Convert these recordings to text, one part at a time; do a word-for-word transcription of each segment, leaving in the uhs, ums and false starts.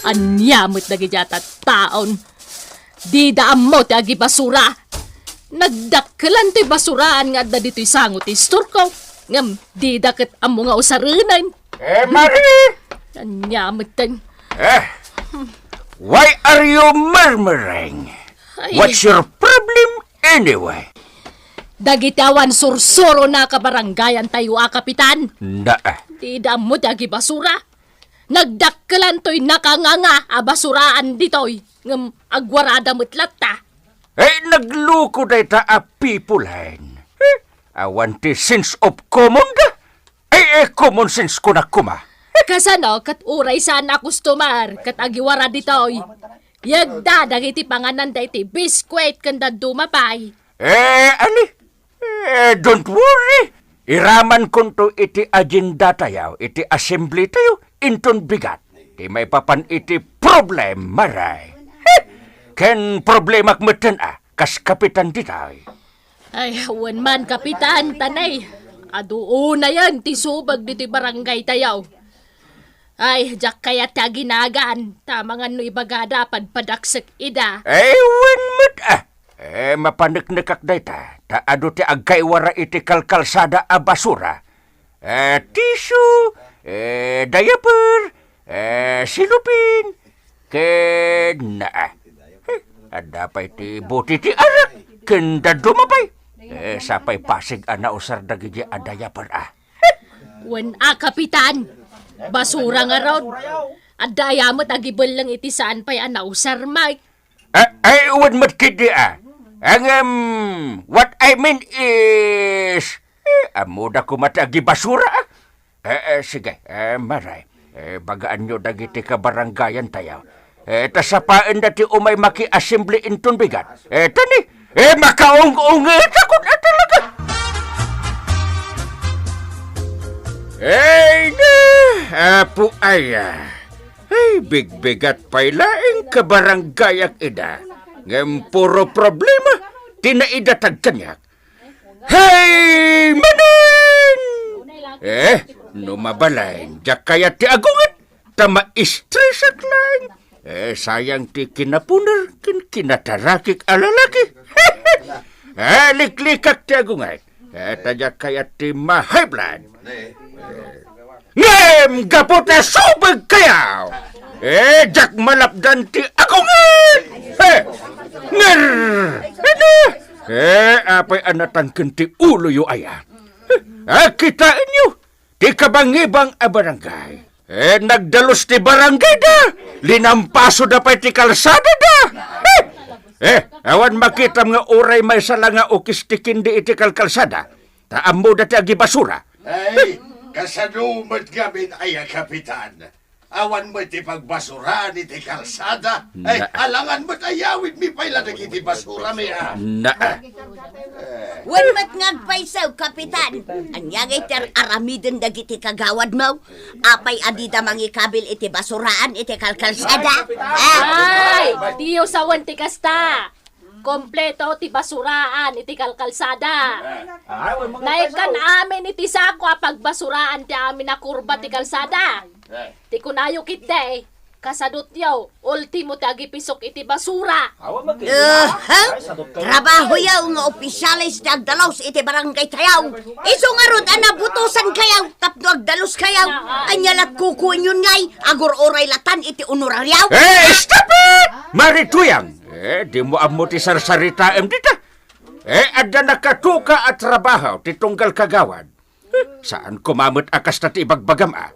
Ania met dagiti a tattaon? Dida ammo ti agibasura. Nagdakkelan toy basuraan nga adda ditoy sango ti istorko, ngem dida ket ammo nga usarenen. Eh, Mari! Ania metten? Eh, why are you murmuring? Ay. What's your problem anyway? Dagiti awan sursurona a kabarangayantayo a, Kapitan. Na, eh. Dida ammo ti agibasura. Nagdakkelan toy nakanganga a basuraan ditoy, ngem agwarada met latta. Eh, nagluko dayta a people hen. Eh, awan ti sense of common da. Eh, eh, common sense kunak koma. Kasano ket uray saan a customer ket agiwara ditoy? Yegda dagiti pangananda iti biskuit ken dadduma pay. Eh, ali? Eh, don't worry. Iramankonto iti agenda tayo, iti assembly tayo, inton bigat ti maipapan iti problema, Mari. Heh! Ken problemak metten a, kas kapitan ditoy. Ay, wen man, Kapitan, tanay. Adu unayen ti subag ditoy barangay tayo. Ay, diak kayat ti aginagan, ta amangan no ibagada, padpadaksek ida. Ay, wen met, ah. Eh, mapaneknekak dayta, ta adu ti agkaiwara iti kalkalsada a basura. Eh, tissue, eh, diaper, eh, silupin, ken, ah, eh, adda pay ti buti ti arak, ken dadduma pay. Eh, sapay Pasig a nausar dagiti a diaper, ah. Wen a, Kapitan. Basura ngarud. Adda aya met agibelleng iti saan pay a nausar, Mike? Eh, ay, wen met ketdi, ah. Ngem, what I mean is, eh, ammoda koma ti agibasura, ah. Eh, eh, sige, eh, Mari. Eh, bagaanyo dagiti kabarangayan tayo. Eh, ta sapaenda ti umay maki-assembly inton bigat. Eh, tani, eh, makaung-ungetakon a talaga. Ay, na, Apo Aya. Ay, bigbigat pay laeng kabarangayak ida. Ngem puro problema ti naidatag kaniak. Hey, manen! Eh, no mabalin, diak kayat ti agunget, ta maistresak laeng. Eh, sayang ti kinapuner ken kinatarakik a lalaki. Eh, liklikak ti agunget. Eh, ta diak kayat ti ma-high blood. Eh, Ngem gapu ta subag kayo, eh, diak malapdan ti agunget! Eh, nger! Ito! Eh, apay a natangken ti uloyo aya? Eh, kitaenyo, ti kabangibang a barangay. Eh, nagdalus ti barangay da, linampaso da pay ti kalsada da. Eh, eh, awan makitam nga uray maysa la nga ukis ti kindi iti kalkalsada. Ta ammoda ti agibasura. Ay, kasano met ngamin aya, Kapitan? Awan met ti pagbasuraan iti kalsada. Ay, na- alangan met ayawidmi pay la dagiti basurami, a. Na- Wen met nga agpayso, Kapitan. Ania ngay ti ar-aramiden dagiti kagawadmo? Apay a dida mangikabil iti basuraan iti kalkalsada? Ah? Ay, diyo sawen ti kasta. Kompleto ti basuraan iti kalkalsada. Naikkan amin iti sako a pagbasuraan ti amin a kurba ti kalsada. Ti kunayo ketdi, kasadutyo, ultimo ti agipisok iti basura. Aha! Trabahoyo nga opisyales ti agdalus iti barangay tayo. Isu ngarud a nabutosan kayo tapno agdalus kayo. Ania lat kukuenyon ngay, agur-uray latan iti honorario? Eh, stop it! Mari Tuyang! Eh, dimo ammo ti sarsaritaem dita. Eh, adda nakatuka a trabaho ti tunggal kagawad. Eh, saan koma met a kasta ti ibagbagam, a.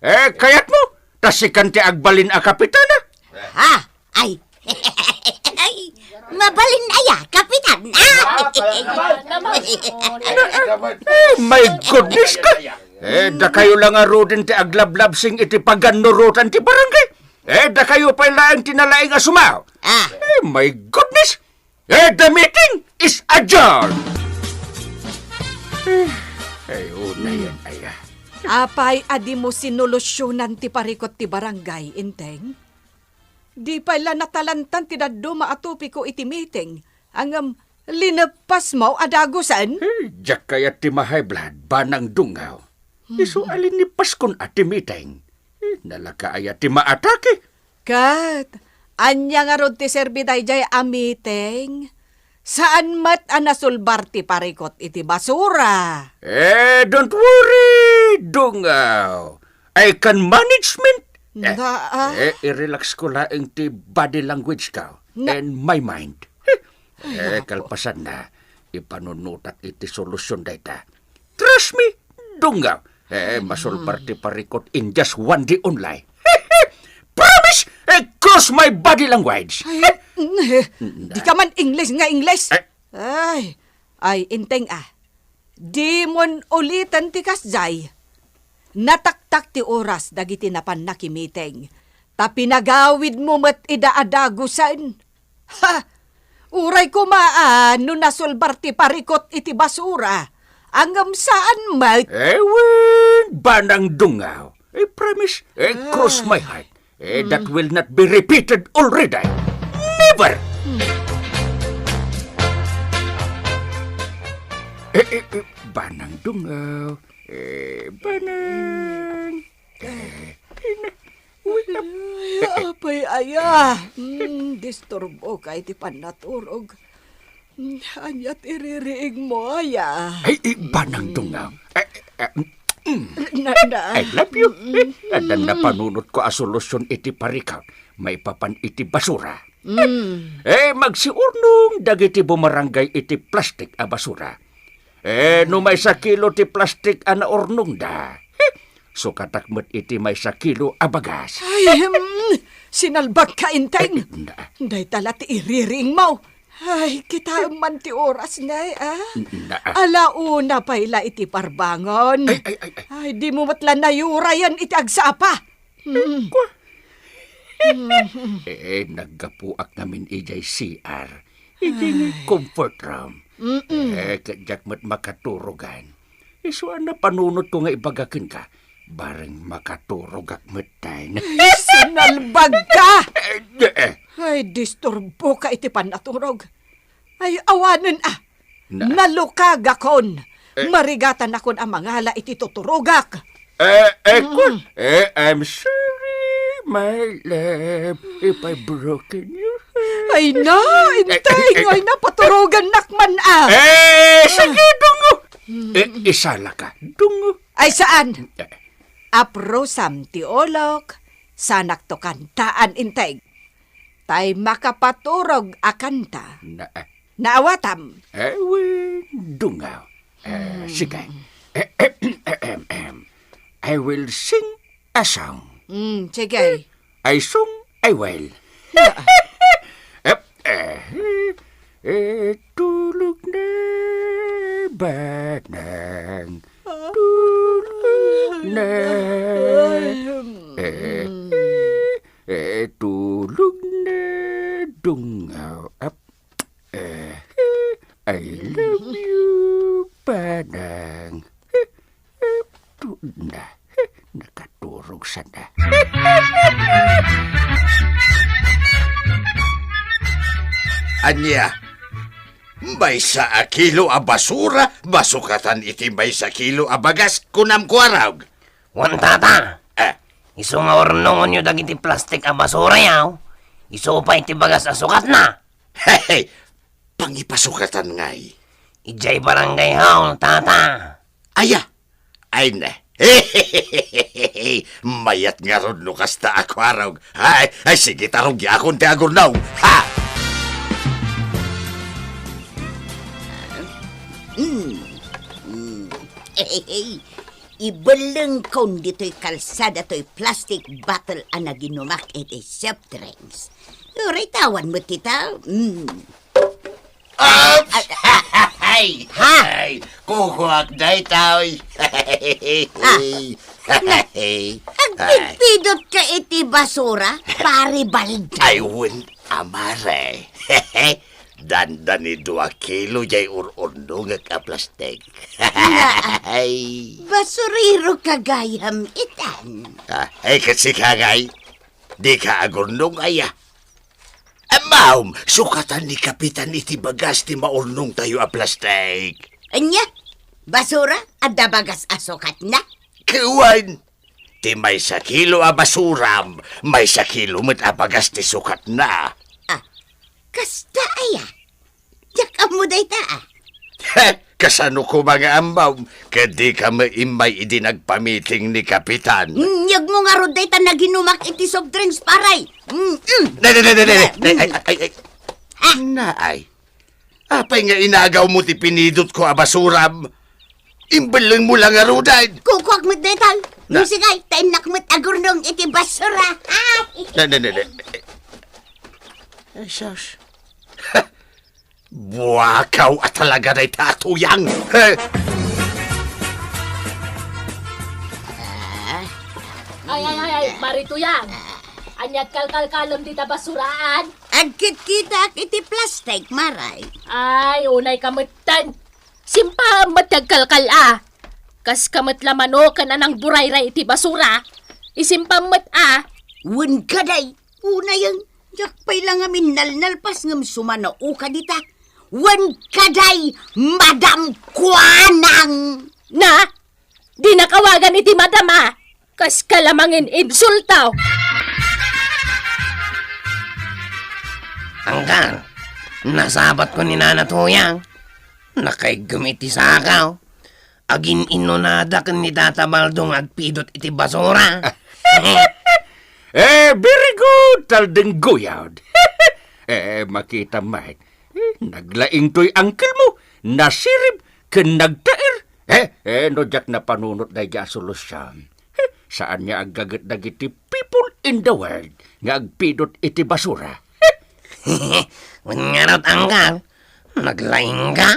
Eh, kayatmo, ta sikan ti agbalin a kapitan, a. Ha? Ay. Ay, mabalin aya, Kapitan. Ah! Eh, my goodness ka! Eh, dakayo la ngaruden ti aglablabsing iti pagannurotan ti barangay. Eh, dakayo pay laeng ti nalaing a sumao. Ah. Eh, my goodness! Eh, the meeting is adjourned! Eh, ay, una yan, aya. Apay a dimo sinolusyonan ti parikut ti barangay, Enteng? Di pay la natalantan ti dadduma a topiko iti meeting, ngem Lineppasmo a dagusen? Eh, diak kayat ti ma-high blood, Banang Dungaw. Isu a linippaskon a ti meeting. Eh, nalaka aya ti maatake? Ket, ania ngarud ti serbi daydiay a meeting? Saan met a nasulbar ti parikut iti basura. Eh, don't worry, Dungaw. I can management. Eh, Na, ah. eh, i-relax ko laeng ti body language ko Na- and my mind. Eh, Ay, naku. Kalpasanna, ipanunotak iti solusyon dayta. Trust me, Dungaw. Eh, masulbar ti parikut in just one day only. Promise! Eh, cross my body language. Ay, mm, eh, di ka man English nga English. Eh. Ay, ay, Enteng, ah. Dimon uliten ti kasdiay. Nataktak ti oras dagiti napan nakimeeting, ta pinagawidmo met ida a dagusen. Ha! Uray koma a no nasulbar ti parikut iti basura, ngem saan met. Eh, wen, Banang Dungaw. I promise, eh, cross my heart. Eh, that will not be repeated already. Never! Eh, eh, eh, Banang Dungaw. Eh, Banang. Eh, ina. Ay, apay aya. Hmm, disturbo ka iti pannaturog. Hmm, ania ti iririingmo, aya? Ay, eh, Banang Dungaw. Eh, eh, mm. Na, na. I love you. Eh, adda napanunot ko a solusyon iti parikut maipapan iti basura. Mm. Eh, magsiurnong dagiti bumarangay iti plastik a basura. Eh, no maysa kilo ti plastik a naurnongda, eh, sukatak met iti maysa kilo a bagas. Ay, hmm, sinalbag ka, Enteng. Eh, na. Dayta la ti iririingmo. Ay, kitaem man ti oras ngay, ah. Na. Ala una pay la iti parbangon. Ay, ay, ay, ay. Ay, dimo met la nayurayan iti agsapa. Mm. Kua. Eh, naggapuak ngamin idiay C R. Idiay comfort room. Mm-mm. Eh, ket diak met makaturogan. Isu a napanunotko nga ibaga kenka, bareng makaturogak metten. Ay, sinalbag ka! Eh, eh. Ay, disturbo ka iti pannaturog. Ay, awanen, ah. Na- Nalukagakon. Eh. Marigatanakon a mangala iti tuturogak. Eh, eh, Mm. kun-, eh, I'm sorry, my love, if I broken your heart. Ay na, Eh, Enteng, eh, eh. Ay na, paturogannak man, ah. Eh, sige, dungo. Mm. Eh, isala ka, dungo. Ay, saan? Eh. Aprusam ti ulok, sanakto kantaan, Enteng. Tay makapaturog a kanta. Na, eh. Naawatam. Eh, wen, dungaw. Eh, Hmm. sige. Eh, em, em, em. I will sing a song. Hmm, sige. Eh, I song, I will. Eh, eh, eh, tulog na, Banang. Tulog na. Eh, eh, eh, tulog na, dungaw. Ap-, Eh, I love you, Banang. Tu-, na, nakaturog sana. Ania? Maysa a kilo a basura, masukatan iti maysa kilo a bagas, kunam, Kuarog. Wen, Tata. Eh. Isu nga urnongonyo dagiti plastik a basurayo, isu pay ti bagas a sukatna. Hey, pangipasukatan ngay. Idiay barangay hall, Tata. Aya? Ay, ne. Mayat ngarud no kasta a, Kuarog. Ay, ay, sige, tarugiakon ti agurnong. Ha! Mm. Mm. Ibellengkon ditoy kalsada toy plastic bottle a naginumak iti soft drinks. Uray tawan met ti tao. Mm. Ay! Ha? Ay! Kukuak daytoy. Ah. Ay. Agpidpidot ka iti basura, pare Balda. Ay, wen, amare. Dandani dua kilo jay ur-urnongek a plastik. Ay. Basurero ka gayam itan. Ah, ay, ket sika ngay, dika agurnong aya? Ammom, sukatan ni Kapitan iti bagas ti maurnongtayo a plastik. Ania? Basura? Adda bagas a sukatna? Ket wen, ti maysa kilo a basuram, maysa kilo met a bagas ti sukatna. Ah, kasta aya? Diak ammo dayta, ah. He, kasano koma nga ammom? Ket dika met immay idi nagpamiting ni Kapitan. Mm, yegmo ngarud dayta naginumak iti soft drinks, pare. Mm, mm. Ne, ne, ne, ne, ne, ne. Ay, ay, ay, ay. Ah. Naay. Apay nga inagawmo ti pinidotko a basuram? Imbellengmo la ngaruden. Kukuak met dayta. Na. Sige, ta innak met agurnong iti basura. Ah. Ne, ne, ne, ne. Ay, sus. Buakaw a talaga dayta a Tuyang. He. Ay, ay, ay, ay, Mari Tuyang. Ania't kalkalkalem dita basuraan? Agkitkitaak iti plastik, Mari. Ay, unay ka metten. Simpa met ti agkalkal a. Kas ka met la mano ken a nangburayray iti basura. Isimpa met a. Wen kadi, unayen, diak pay la ngamin nalnalpas ngem sumanaoka dita. Wen kadi, Madam Kuanang! Na? Dinak awagan iti madam a. Kas ka la mangininsulto. Anggal, nasabatko ni Nana Tuyang. Nakaiggem iti sakaw. Agin-inunada ken ni Tata Baldo nga agpidot iti basura. Eh, very good, Taldeng Guyod. Eh, makita met. Eh, naglaing toy uncle mo. Nasirib ken nagtaer. Eh, eh, no diak napanunot daydiay a solusion. Eh, saan nga aggaget dagiti people in the world nga agpidot iti basura. Wen ngarud, anggal, naglaing ka?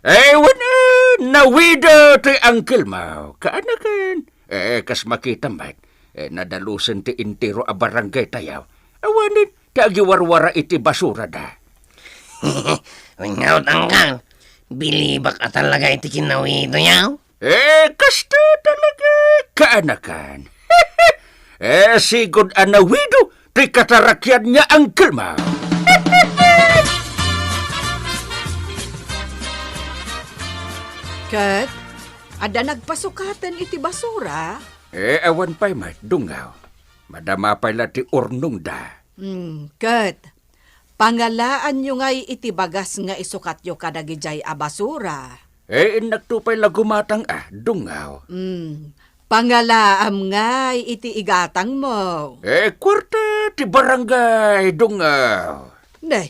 Eh, wen, eh, nawida ti uncle mo. Kaanakan. Eh, kas makita met, eh, nadalusen ti entero a barangay tayo. Awanen ti agiwarwara iti basurada. Wen ngarud, anggal, bilibak a talaga iti kinawido yaw? Eh, kasta talaga, kaanakan. Eh, sigud a nawido ti katarakian nga uncle mo. Ket, adda nagpasukaten iti basura? Eh, awan pay met, Dungaw. Madama pay la ti urnongda. Hmm, ket, pangalaanyo ngay iti bagas nga isukatyo kadagidiay a basura. Eh, innakto pay la gumatang a, Dungaw. Hmm, pangalaam ngay iti igatangmo. Eh, kuarta ti barangay, Dungaw. Ne,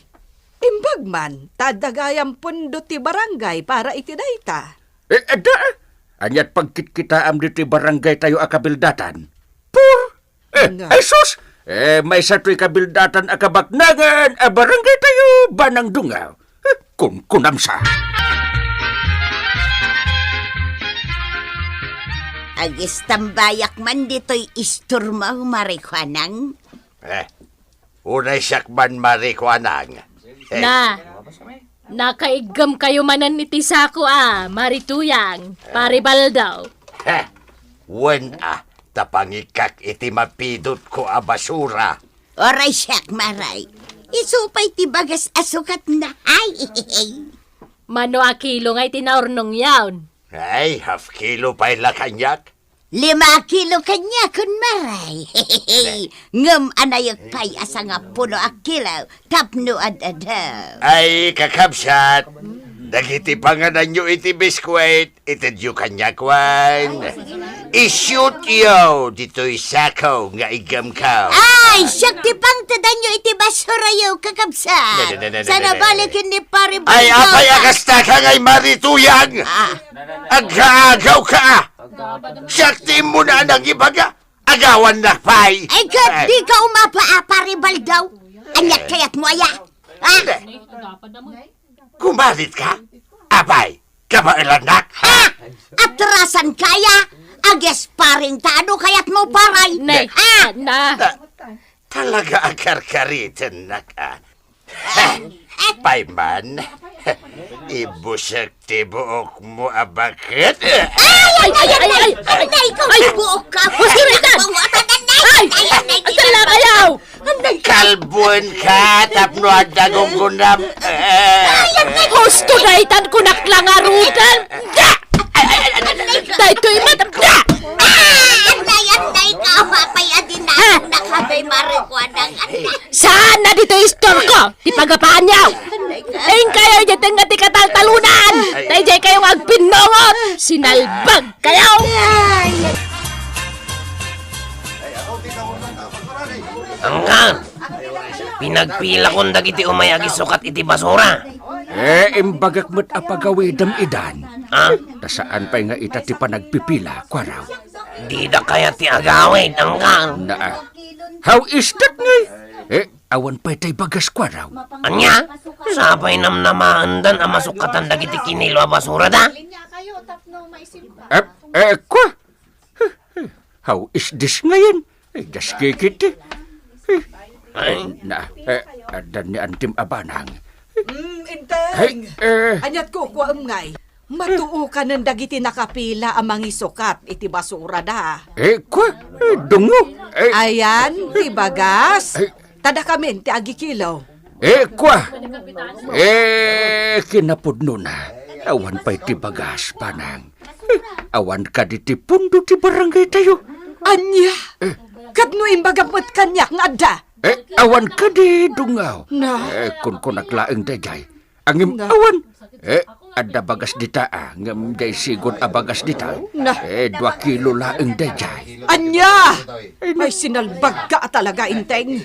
imbag man, ta adda gayam pondo ti barangay para iti dayta. Eh, adda, ah. Ania't pagkitkitaam ditoy barangay tayo a kabildatan? Pur! Eh, nga. Ay sus! Eh, maysa toy kabildatan a kabaknangan a barangay tayo, Banang Dungaw. Eh, kunkunam sa. Agistambayak man ditoy istormo, Mari Kuanang. Eh, unay siak man, Mari Kuanang. Eh. Na, nakaiggem kayo manen iti sako a, Mari Tuyang, Pari Baldaw. Heh, wen a, ta pangikkak iti mapidotko a basura. Uray siak, Mari. Isu pay ti bagas a sukatna. Ay, mano a kilo nga iti naurnongyon? Ay, half kilo pay la kaniak. Lima a kilo kaniakon, Mari. Ngem anayek pay a sangapulo a kilo tapno ad-adaw. Ay, kakabsat, dagiti pangananyo iti biskwit, itedyo kaniak wen. Isyutyo ditoy sako nga iggemko. Ay, siak ti pangtedanyo iti basurayo, kakabsat. Ne, ne, ne, ne, ne, Sana ne, ne. Balikin ni Pari Ay, Baldaw apay ka. Agasta ka ngay, Mari Tuyang? Ah. Agkaagaw ka, ah. Siak ti immuna a nangibaga. Agawannak pay. Ay, ket Ay. Di ka umapa, ah, Pari Baldaw. Ania't kayatmo aya? Ah? Hindi. Kumalit ka? Apay, kabaelannak? Ah! Atrasan kaya? Ages paring ta ano kayatmo, paray? Nay, Ah! na. Ta-, talaga a karkaritennak, ah. Payman, ibusek ti buokmo a baket. Ay, ay, ay, ay, ay, ay. Anay ko, Ay! Buok ka. Ay! Ay! Ay! Ay! Ay! Ay! Ay! Ay! Ay! Ay! Kalbuenka tapno adda gunggonam. Husto daytan, kunak la ngaruden. Da! Daytoy met, da! Ah! Anday, anday ka, apay a di na, nakabay marikuan ang anak. Saan na ditoy istorko? Ti pagapaanyo. Inkayo diay tengnga ti kataltalunan. Daydiay kayo nga agpinnungot. Sinalbag kayo. Angkan, pinagpilakon dagiti umay agisukat iti basura. Eh, imbagak met a pagawidem idan. Ah? Ta saan pay nga ita ti panagpipila, kuaraw. Dida kayat ti agawid, angkan. Naa. How is that, ngay? Eh, awan pay tay bagas, kuaraw. Ania? Sapay namnamaendan a masukatan dagiti kinilo a basura da? Eh, eh, kwa? How is this ngayon? Ay, das kikit, eh. Eh, Ay. Na, eh, addan ni Antim a banang. Mm, Inteng. Ay, eh. Aniat kukuam ngay? Matuokanen dagiti nakapila a mangisukat iti basura da. Eh, kwa? Eh, dungo. Eh. Ayan, ti bagas. Eh. Tadakamin ti agikilo. Eh, kwa? Eh, kinapudnona. Awan pay ti bagas, banang. Eh, awan kadi ti pundo ti barangay tayo. Ania? Eh. Ket no imbagam met kaniak nga adda? Eh, awan kadi, dungaw. Na? Eh, kunkunak laeng daydiay. Angem Na. Awan. Eh, adda bagas dita, ah, ngem diay sigud a bagas dita. Na. Eh, dua kilo laeng daydiay. Ania? Eh, na- Ay, sinalbagka a talaga, Inteng.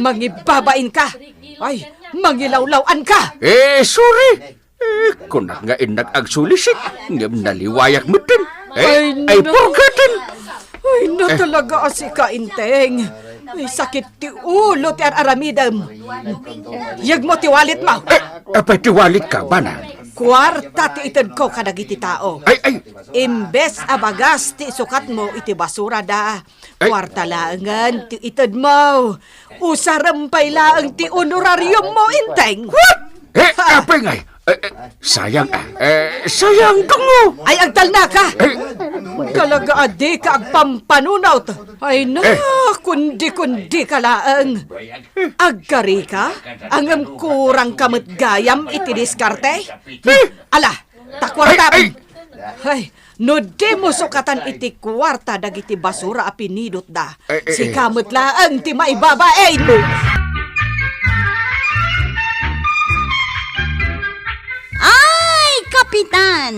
Mangibabainka. Ay, mangilawlaw-anka. Eh, sorry. Eh, kunak nga innak agsulisit, ngem naliwayak metten. Eh, Ay, ay, no. Purgaten. Ay, na Eh. talaga a sika, Inteng. Ay, sakit ti ulo ti ar-aramidem. Yegmo ti walletmo. Eh, apay ti walletka, banang? Kuarta ti itedko kadagiti tao. Ay, ay. Imbes a bagas ti isukatmo iti basura da, Ay. Kuarta laengen ti itedmo. Usarem pay laeng ti honorariummo, Inteng. What? Eh, apay ngay? Eh, eh, sayang, ah. Eh, sayang, dungo. Ay, agtalnaka. Eh. Talaga a dika agpampanunot. Ay, na, Eh. kundi-kundi ka laeng. Agkarika, angem kurang ka met gayam iti diskarte. Eh. Ala, ta kuartam. Ay, ay. Ay, no dimo sukatan iti kuarta dagiti basura a pinidotda, Eh, eh, eh. sika met laeng ti maibabain. Ay, Kapitan!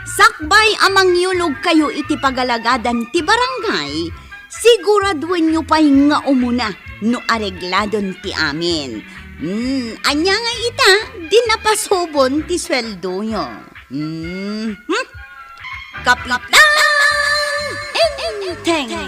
Sakbay a mangyulogkayo iti pagalagadan ti barangay, siguraduenyo pay nga umuna no aregladon ti amin. Hmm, ania nga ita, di napasobon ti sueldoyo. Hmm, hmm? Kapitan Enteng!